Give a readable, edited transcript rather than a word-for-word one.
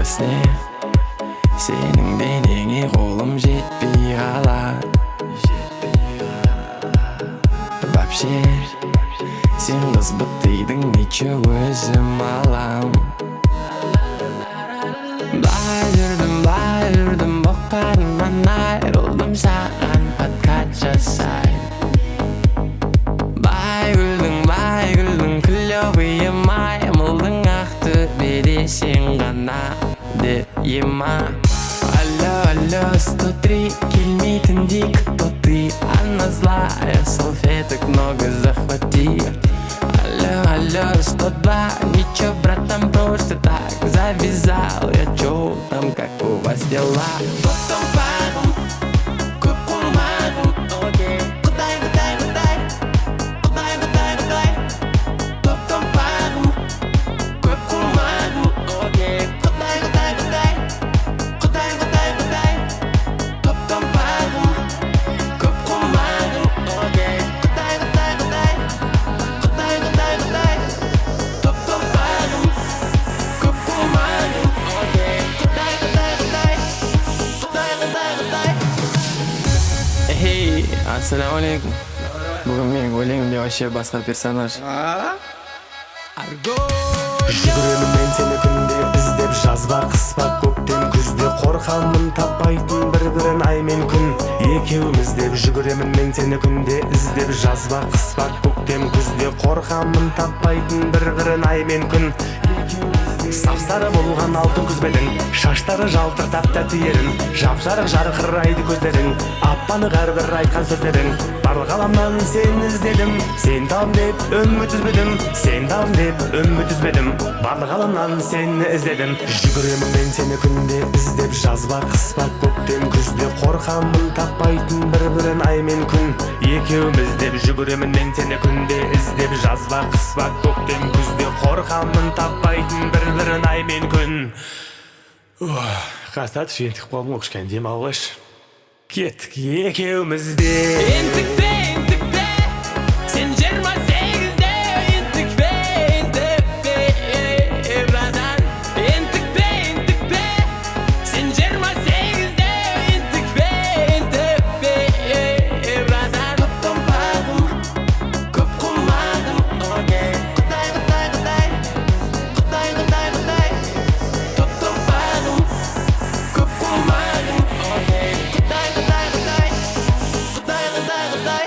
Во сне сенің денеңе қолым жетпей қалады. Вообще сен қыз бітейдің, ничего, өзім алам. Былай жүрдім, былай жүрдім, боқтарымнан айрылдым, саған подкат жасай. Былай күлдің, былай күлдің, клевые маймылдың, Ақтөбеде сен ғана деп ема. Алло, алло, 103, келмейтіндей, кто ты? Она злая, салфеток много захвати. Алло, алло, 102, ничего, братан, просто так завязал я. Чё там, как у вас дела? Топ-топ, көп қумағым. Құдай, құдай, құдай, құдай, құдай, құдай. Топ томпағым, көп қумағым. Құдай, құдай, құдай, құдай, құдай, құдай. Топ томпағым, көп қумағым. Құдай, құдай, құдай, құдай, құдай, құдай. Топ томпағым, көп қумағым. Құдай, құдай, құдай, құдай, құдай, құдай. Эй, ассалаумағалейкум! Бүгін менің өлеңімде вообще басқа персонаж. Жүгіремін мен сені күнде іздеп, жазба, қыспа, көктем, күзде. Қорқамын таппайтын бір бірін ай мен күн екеуміз деп. Жүгіремін мен сені күнде іздеп, жазба, қыспа, көктем, күзде. Қорқамын таппайтын бір бірін ай мен күн. Сап сары болған алтын күз бе едің? Шаштары жалтыр, тәп тәтті ерін, жап жарық жарқырайды көздерің, ап анық әрбір айтқан сөздерің. Барлық ғаламнан сені іздедім, сен табам деп үміт үзбедім, сен табам деп үміт үзбедім. Барлық ғаламнан сені іздедім. Жүгіремін мен сені күнде іздеп, жазба, қыспа, көктем, күзде. Қорқамын таппайтын бір бірін ай мен күн екеуміз деп. Жүгіремін мен сені күнде іздеп, жазба, қыспа, көктем, күзде. Қорқамын таппайтын бір бірін ай мен күн. Қастатшы, ентігіп қалдым ғой, кішкене демалып алайыншы. Кеттік екеуміз де. Ентікпе, ентікпе, сен 28-де, ентікпе, ентікпе, братан. Ентікпе, ентікпе, сен 28-де, ентікпе, ентікпе, братан. Топ томпағым, көп қумағым. Құдай, құдай, құдай, құдай, құдай, құдай. Топ томпағым, көп қумағым. Құдай, құдай, құдай, құдай, құдай, құдай.